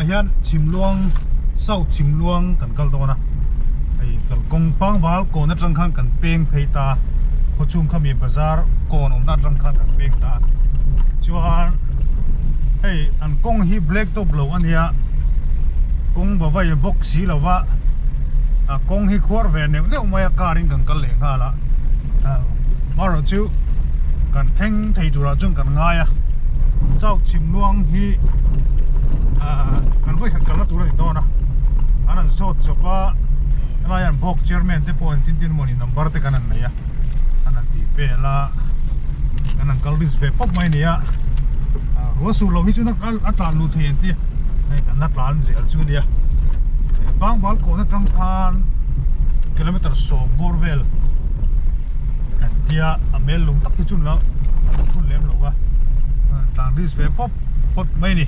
hian Chhimluang South Chhimluang kan kal dawn a hei kalkawng Pangval kawn atang khan kan peng phei ta khawchhung khami bazar kawn awmna atang khan kan peng ta chuan hei an kawng hi black top lo a nia kawng va vai bawk si lo va a kawng hi khuar ve neuh neuh mai a car in kan kal leh nghal a amaherawh chu kan thleng thei turah chuan kan ngai a chauh chhimluang hi ah kan vawikhat kalna tur a ni dawn a an han zawt chawp a helai an bawk chairman te pawh engtin tin mawni number te kan han nei a an han tih vel a kan han kal risk ve pawp mai a ni a ah ruah sur loh hi chuan a tlan luh thei an ti hei kan la tlan zel chu a nia Bangbal kawhna tang khan kilometer sawm bawr vel kan tia a mel lung tak hi chu la thun lem lo va tlan risk ve pawp pawp mai a ni.